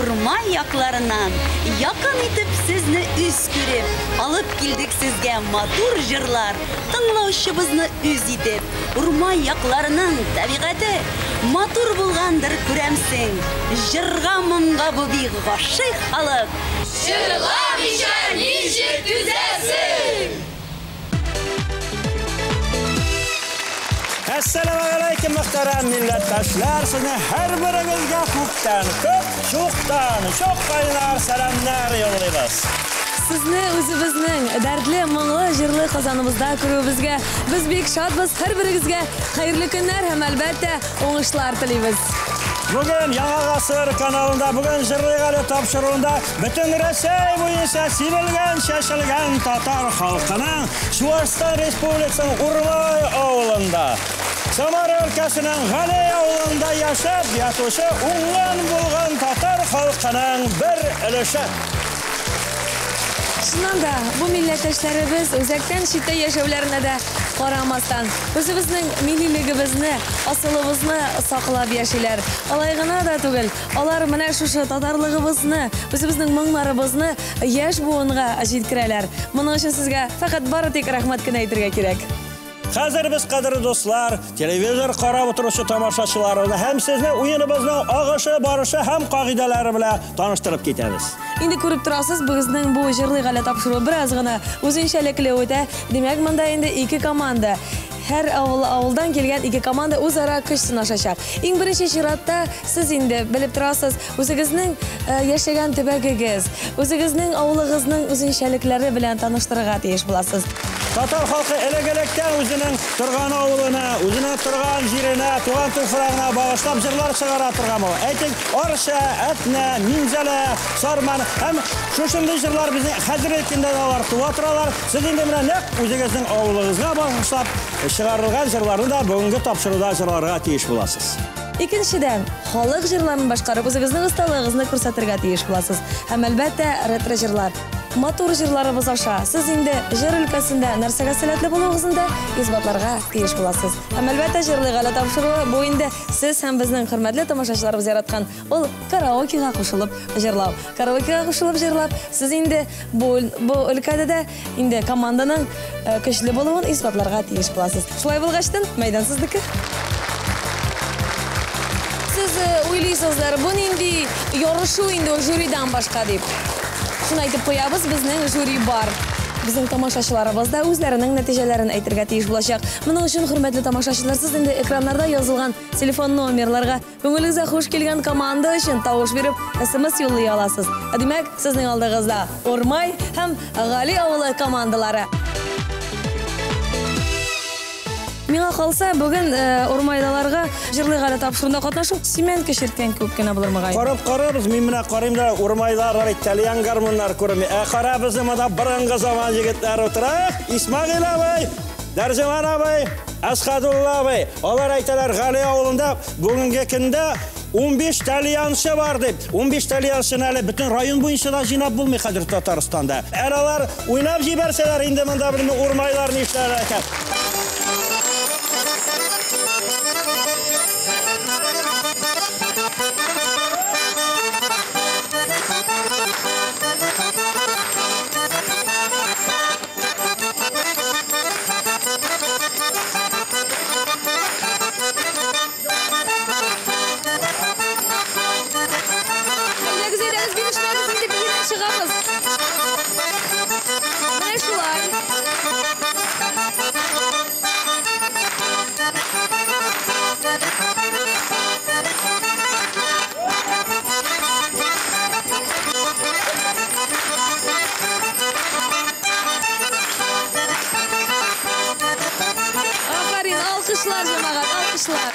Урмай якларыннан, якын итеп сезне үз күреп, алып килдек сезгә матур җырлар, тыңлаучыбызны үз итеп. Урмай якларының табигате матур булгандыр, күрәмсең. Җырга моңга бу бик гашыйк халык. Җырламыйча ничек түзәсең? Әссәламегаләйкем, мөхтәрәм милләттәшләр! Сезне һәрберегезгә күптән күп, чуктан чук кайнар сәламнәр юллыйбыз. Сезне үзебезнең дәртле, моңлы, җырлы Казаныбызда күрүебезгә без бик шатбыз. Һәрберегезгә хәерле көннәр һәм, әлбәттә, уңышлар телибез. Бүген Яңа Гасыр каналында, бүген Җырлыйк әле тапшыруында бөтен Рәсәй буенча сибелгән, чәчелгән татар халкының Чуашстан Республикасының Урмай авылында, Самара өлкәсенең Гали авылында яшәп ятучы уңган булган татар халкының бер өлеше. Чыннан да, бу милләттәшләребез үзәктән читтә яшәүләренә дә карамастан, үзебезнең миллилегебезне, асылыбызны саклап яшиләр. Алай гына да түгел, алар менә шушы татарлыгыбызны, үзебезнең моңнарыбызны яшь буынга җиткерәләр. Моның өчен сезгә фәкать бары тик рәхмәт кенә әйтергә кирәк. Хәзер без, кадерле дуслар, телевизор карап утыручы тамашачыларыбызны һәм сезне уеныбызның агышы, барышы һәм кагыйдәләре белән таныштырып китәбез. Инде күреп торасыз, безнең бу Җырлыйк әле тапшыруы бераз гына үзенчәлекле үтә. Димәк, монда инде ике команда. Һәр авыл, авылдан килгән ике команда үзара көч сынашачак. Иң беренче чиратта сез инде белеп торасыз, үзегезнең яшәгән төбәгегез, үзегезнең авылыгызның үзенчәлекләре белән таныштырырга тиеш буласыз. Татар халкы элек-электән үзенең торган авылына, үзенең торган җиренә, туган туфрагына багышлап җырлар чыгара торган була. Әйтик, Арча, Әтнә, Минзәлә, Сарман һәм шушындый җырлар безнең хәзерге көндә дә алар туа торалар. Сез инде менә нәкъ үзегезнең авылыгызга багышлап чыгарылган җырларны да бүгенге тапшыруда җырларга тиеш буласыз. Икенчедән, халык җырларын башкарып, үзегезнең осталыгыгызны күрсәтергә тиеш буласыз. Һәм әлбәттә, ретро җырлар. Матур җырларыбыз аша сез инде җыр өлкәсендә нәрсәгә сәләтле булуыгызны да исбатларга тиеш буласыз. Һәм әлбәттә, Җырлыйк әле тапшыруы бу инде сез һәм безнең хөрмәтле тамашачыларыбыз яраткан ул караокега кушылып җырлау. Караокега кушылып җырлап, сез инде бу, бу өлкәдә дә инде команданың көчле булуын исбатларга тиеш буласыз. Шулай булгачтын, мәйдан сезнеке. Сез уйлыйсызлар, бу нинди ярышу инде ул жюридан башка дип. Шуны әйтеп куябыз, безнең жюри бар. Безнең тамашачыларыбыз да үзләренең нәтиҗәләрен әйтергә тиеш булачак. Моның өчен, хөрмәтле тамашачылар, сез инде экраннарда язылган телефон номерларга күңелегезгә хуш килгән команда өчен тавыш биреп, СМС юллый аласыз. Димәк, сезнең алдыгызда Урмай һәм Гали авылы командалары. Миңа калса, бүген Урмайлыларга Җырлыйк әле тапшыруында катнашу симәнке чирткән кебек кенә булыр мөгаен. Карап карарбыз, мин менә карыйм да, Урмайлар итальян гармуннар күренми. Ә кара безнең монда борынгы заман егетләре утыра. Исмәгыйль абый, Дәрҗеман абый, Әсхәдулла абый. Алар әйтәләр, Гали авылында бүгенге көндә 15 тальянчы бар дип. 15 тальянчыны әле бөтен район буенча да җыйнап булмый хәзер Татарстанда. Әле алар уйнап җибәрсәләр, инде монда белмим Урмайлар нишләр икән. Әйдәгез, әйдәгез, бирешмәгез, инде биенә чыгабыз. Менә шулай. Афәрин, алкышлар, җәмәгать, алкышлар.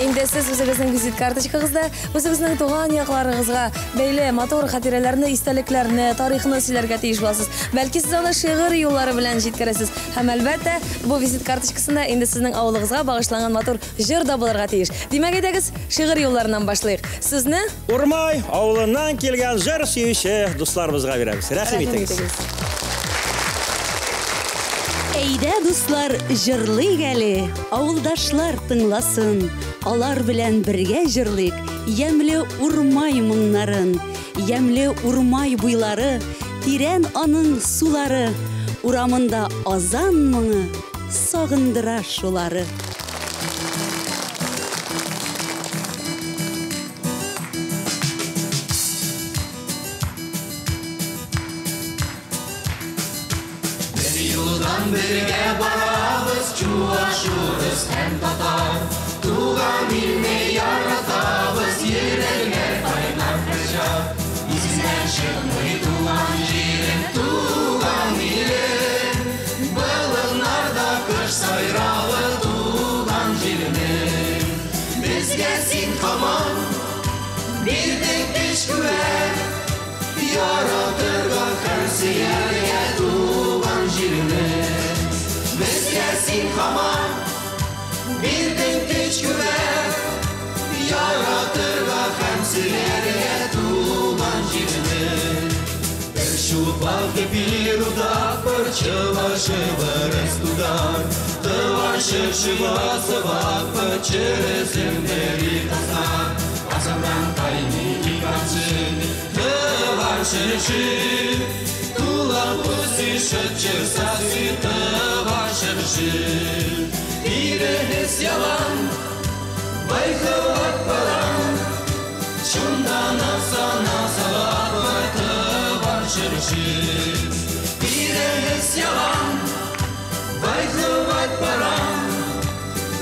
Инде сез үзегезнең визит карточкагызда үзегезнең туган якларыгызга бәйле матур хатирәләрне, истәлекләрне, тарихны сөйләргә тиеш буласыз. Бәлки сез аны шигырь юллары белән җиткерәсез. Һәм әлбәттә, бу визит карточкасында инде сезнең авылыгызга багышланган матур җыр да булырга тиеш. Димәк, әйдәгез, шигырь юлларыннан башлыйк. Сезне Урмай авылыннан килгән җыр сөюче дусларыбызга бирәбез. Рәхим итегез. Әйдә, дуслар, җырлыйк әле, авылдашлар тыңласын. Алар белән бергә җырлыйк, ямьле Урмай моңнарын. Ямьле Урмай буйлары, тирән аның сулары, урамында азан моңы, сагындыра шулары. Бер юлдан бергә барабыз, чуаш, урыс һәм татар. Туган илне яратабыз, йөрәкләр кайнар һәрчак. Исеңнән чыкмый туган җирем, туган илем. Болыннарда кош сайравы, туган җиремем. Безгә син һаман бирдең көч-куәт, яратырга һәм сөяргә туган җиремем. Безгә син һаман бирдең көч-куәт, яратырга һәм сөяргә туган җиремем. Бер чулпан бир удак, бер чывашы, бер тудar. Тыван шыршыва сывак, череземдери тасар. Асамран кайни иканчы, тыван шыршы. Тула пуси шытчы сасы, тыван шыршы. Пирехес ялан, байхыват паран. Чундан асана сават, тыван шыршы. Пирехес ялан, байхыват паран.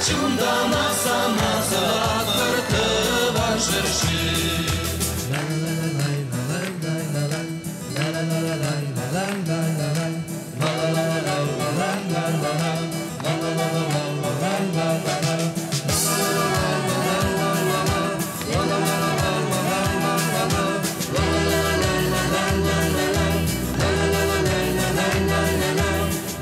Чундан асана сават, тыван шыршы.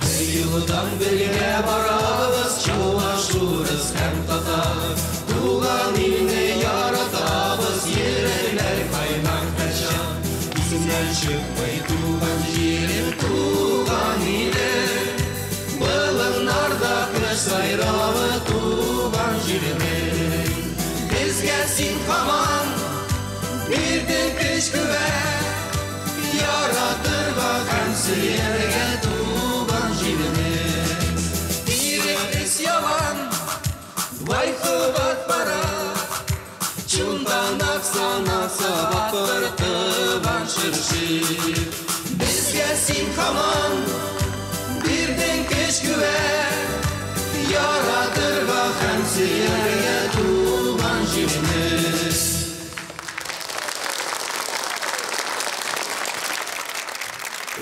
Бер юлдан бергә барабыз, чуаш, урыс һәм татар. Туган илне яратабыз, йөрәкләр кайнар һәрчак. Исеңнән чыкмый туган җирем, туган илем. Болыннарда кош сайравы, туган җиремем. Безгә син һаман бирдең көч-куәт, яратырга һәм сөяргә туган җиремем. Тирес ялан, вайхыват бара, чундан аксана сабак, тыван шыршы. Безгә син һаман бирдең көч-куәт, яратырга һәм сөяргә туган җиремем.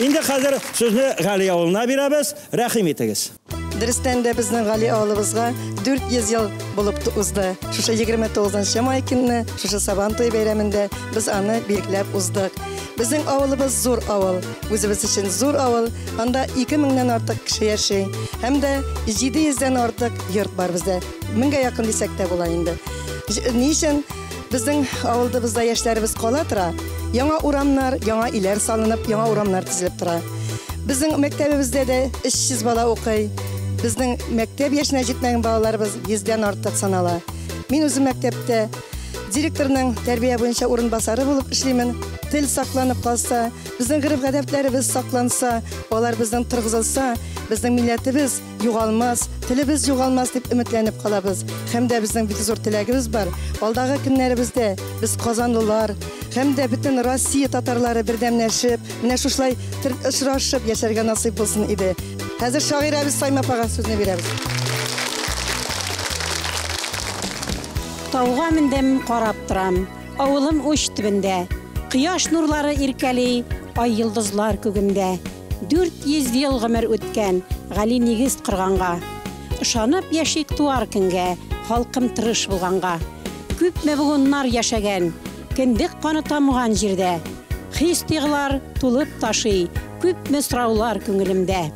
Инде хәзер сүзне Гали авылына бирәбез. Рәхим итегез. Дөрестән дә безнең Гали авылыбызга 400 ел булып узды. Шушы 29 май көнне, шушы Сабан туе бәйрәмендә без аны билгеләп уздык. Безнең авылыбыз зур авыл, үзебез өчен зур авыл. Анда 2000-нән артык кеше яши. Һәм дә 700-дән артык йорт бар бездә. 1000гә якын дисәк тә була инде. Ни өчен безнең авылыбызда яшьләребез кала тора? Яңа урамнар, яңа иләр салынып, яңа урамнар төзелеп тора. Безнең мәктәбебездә дә 300 бала укый. Безнең мәктәп яшенә җитмәгән балаларыбыз 100дән артык санала. Мин үзем мәктәптә директорның тәрбия буенча урынбасары булып эшлимен. Тел сакланып калса, безнең гореф-гадәтләребез сакланса, алар безнең торгызылса, безнең милләтебез югалмас, телебез югалмас дип өметләнеп калабыз. Һәм дә безнең бик зур теләгебез бар. Алдагы көннәребездә без казанлылар һәм дә бөтен Россия татарлары бердәмләшеп, менә шушылай очрашып яшәргә насыйп булсын иде. Хәзер шагыйрәбез Сайма апага сүзне бирәбез. Тауга мендем, карап торам. Авылым уч төбендә. Кояш нурлары иркәли, ай йолдызлар күгендә. 400 ел гомер үткән, Гали нигез корганга. Ышанып яшик туар көнгә, халкым тырыш булганга. Күпме буыннар яшәгән, кендек каны тамган җирдә. Хис тойгылар тулып ташый, күпме сораулар күңелемдә.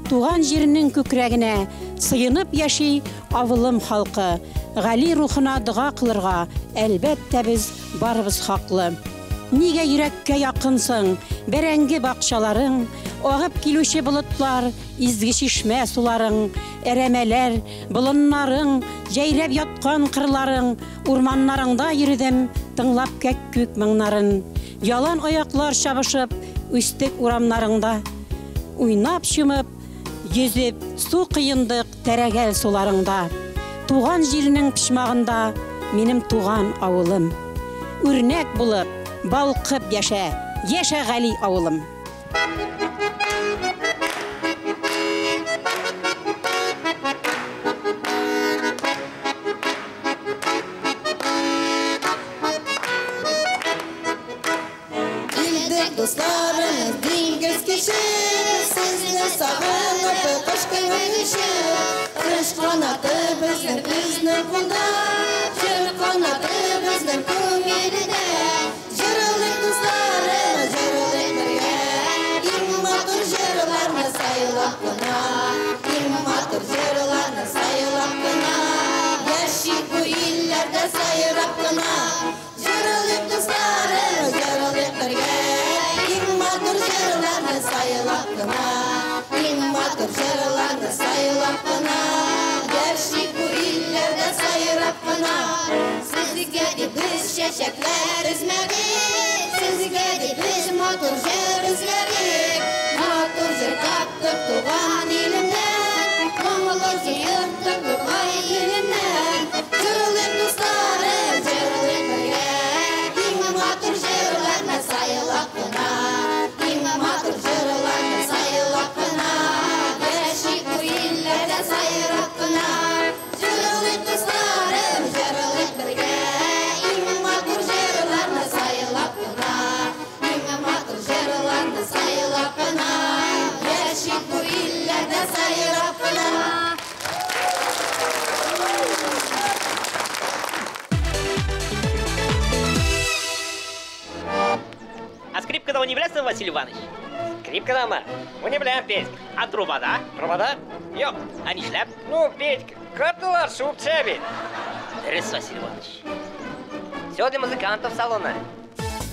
Туган җиренең күкрәгенә сыенып яши авылым халкы. Гали рухына дога кылырга, әлбәттә без барыбыз хаклы. Нигә йөрәккә якынсың, бәрәңге бакчаларың, агып килүче болытлар, изге чишмә суларың, әрәмәләр, болыннарың, җәйрәп яткан кырларың, урманнарыңда йөрдем, тыңлап кәккүк моңнарын. Ялан аяклар чабышып, үстек урамнарыңда. Уйнап чумып, йөзеп, су коендык тәрәгәл суларыңда. Туган җирнең почмагында минем туган авылым. Үрнәк булып, балкып яшә, яшә Гали авылым. Килдек, дусларым, диңгез кичеп, сезне сагынып, кыш көне кичеп. Кыш канаты безнең безнең кулда, җыр канаты безнең күңелдә. Җырлыйк, дусларым, җырлыйк бергә, иң матур җырларны сайлап кына, иң матур җырларны сайлап кына. Яшик бу илләрдә сайрап кына. Җырлыйк, дусларым, җырлыйк бергә, иң матур җырларны сайлап кына, иң матур җырларны сайлап кына. Яшик бу илләрдә сайрап кына. Сезгә дип без чәчәкләр өзмәдек, сезгә дип без матур җыр эзләдек. Матур җыр таптык туган илемнән, моңлы җыр йөрттек Тукай иленнән. Җырлыйк, дусларым, җырлыйк бергә, иң матур җырларны сайлап кына, иң матур җырларны сайлап кына. Яшик бу илләрдә сайрап кына. Җырлыйк, дусларым, җырлыйк бергә, иң матур җырларны сайлап кына, иң матур җырларны сайлап кына. Яшик бу илләрдә сайрап кына. А скрипкада уйный беләсеңме, Василий Иванович? Скрипкадамы? Уйный беләм, Петька. А трубада? Трубада? Юк. А нишләп? Ну, Петька, карталар шуып төшә бит. Дөрес, Василий Иванович. Все для музыкантов салона.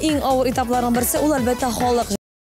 Иң авыр этапларның берсе ул, әлбәттә, халык